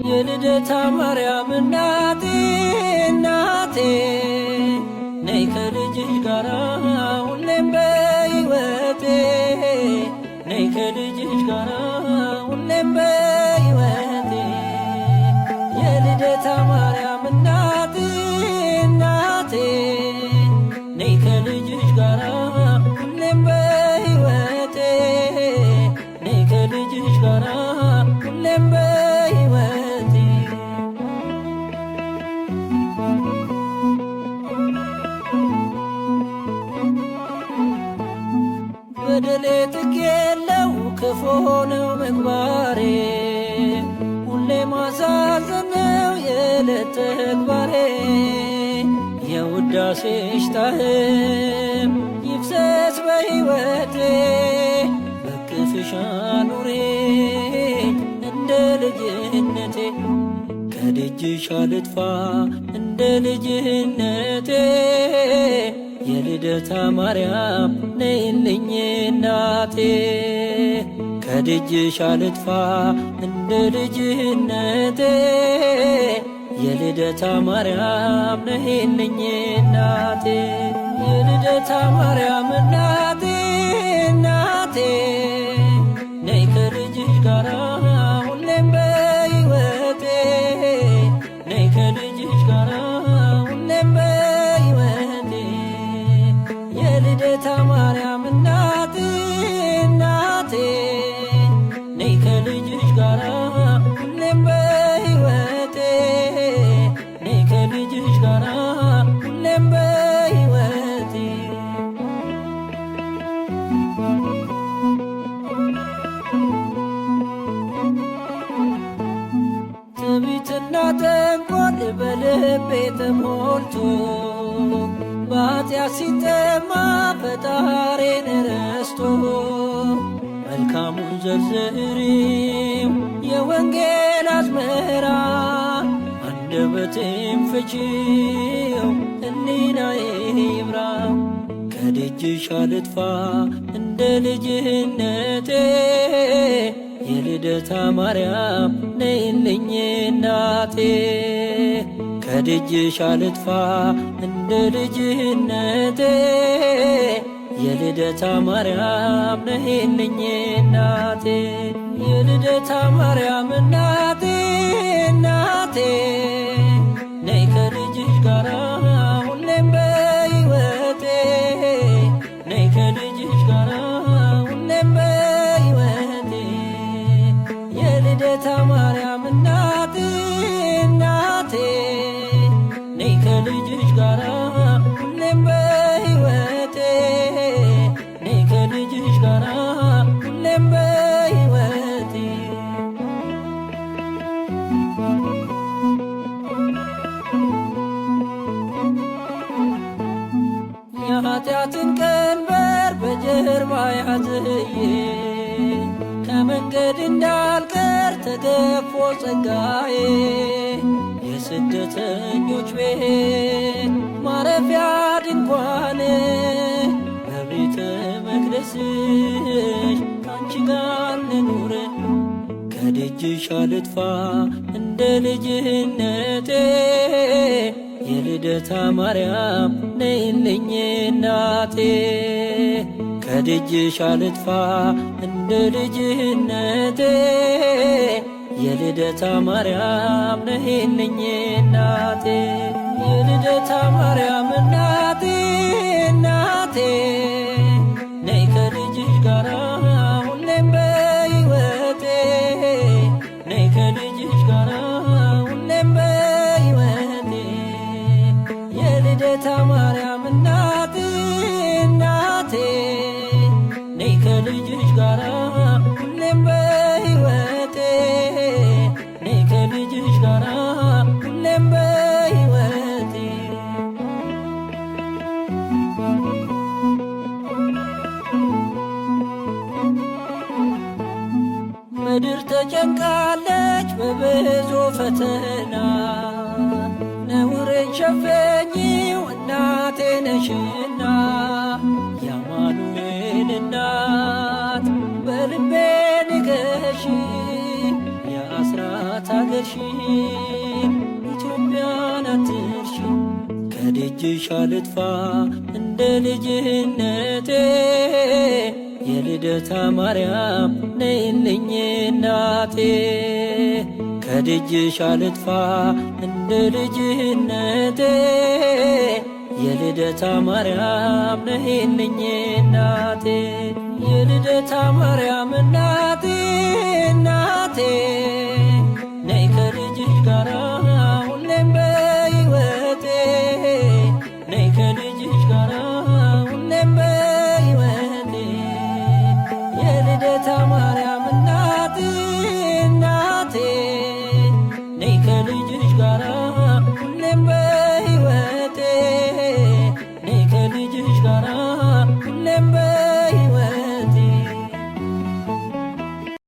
የልደታ ማርያም እናቴ እናቴ ነይ ከልጅሽ ጋራ ሁሌም በሕይወቴ ነይ ከልጅሽ ጋራ ሁሌም በሕይወቴ የልደታ ማርያም እናቴ እናቴ ነይ ከልጅሽ ጋራ ሁሌም በሕይወቴ ነይ ከልጅሽ ጋራ ሁሌም በሕይወቴ። በደሌ ጥግ የለው ክፉ ነው ምግባሬ ሁሌ ማሳዘን ነው የዕለት ተግባሬ። የውዳሴሽ ጣዕም ይፍሰስ በሕይወቴ በክፍሽ አኑሪኝ እንደ ልጅነቴ ከደጅሽ አልጥፋ እንደ ልጅነቴ የልደታ ማርያም ነይልኝ እናቴ ከደጅሽ አልጥፋ እንደ ልጅነቴ የልደታ ማርያም ነይልኝ እናቴ የልደታ ማርያም እናቴ እናቴ ነይ ከልጅሽ ጋራ ሁሌም በሕይወቴ ነይ ከልጅሽ ጋራ ሁሌም በሕይወቴ የልደታ ማርያም እናቴ እናቴ ነይ ከልጅሽ ጋራ ሁሌም በሕይወቴ ነይ ከልጅሽ ጋራ ሁሌም በሕይወቴ። ትዕቢትና ተንኮል በልቤ ተሞልቶ በኃጢአት ሲጠማ ፈጣሪን ረስቶ መልካሙን ዘርዝሪው የወንጌል አዝመራ አንደበቴን ፍቺው ሕሊናዬ ይብራ ከደጅሽ አልጥፋ እንደ ልጅነቴ የልደታ ማርያም ነይልኝ እናቴ ከደጅሽ አልጥፋ እንደ ልጅነቴ የልደታ ማርያም ነይልኝ እናቴ የልደታ ማርያም እናቴ እናቴ ነይ ከልጅሽ ጋራ ሁሌም በሕይወቴ ነይ ከልጅሽ ጋራ ሁሌም በሕይወቴ የልደታ ማርያም እናቴ እናቴ ነይ ከልጅሽ ጋራ ሁሌም በሕይወቴ ነይ ከልጅሽ ጋራ ሁሌም በሕይወቴ። የኃጢአትን ቀንበር በጀርባ ያዝዬ ከመንገድ እንዳልቀር ተገፎ ጸጋዬ የስደተኞች ቤት ማረፊያ ድንኳን በቤተ መቅደስሽ ካንቺ ጋር ልኑር ከደጅሽ አልጥፋ እንደ ልጅነቴ የልደታ ማርያም ነይልኝ እናቴ ከደጅሽ አልጥፋ እንደ ልጅነቴ የልደታ ማርያም ነይልኝ እናቴ የልደታ ማርያም እናቴ እናቴ ነይ ከልጅሽ ጋራ ሁሌም በሕይወቴ ነይ ከልጅሽ ጋራ ሁሌም በሕይወቴ የልደታ ማርያም እናቴ እናቴ ነይ ከልጅሽ ጋራ ሁሌም በሕይወቴ ነይ ከልጅሽ ጋራ ሁሌም በሕይወቴ። ምድር ተጨንቃለች በብዙ ፈተና ነውሬን ሸፈኚው እናቴ ነሽና የአማኑኤል እናት በልቤ ንገሺ የአስራት አገር የወለድሽን ኢትዮጵያን አትርሺን። ከደጅሽ አልጥፋ እንደ ልጅነቴ የልደታ ማርያም ነይልኝ እናቴ። ከደጅሽ አልጥፋ እንደ ልጅነቴ የልደታ ማርያም ነይልኝ እናቴ። የልደታ ማርያም እናቴ እናቴ ነይ ከልጅሽ ጋራ ሁሌም በሕይወቴ ነይ ከልጅሽ ጋራ ሁሌም በሕይወቴ የልደታ ማርያም እናቴ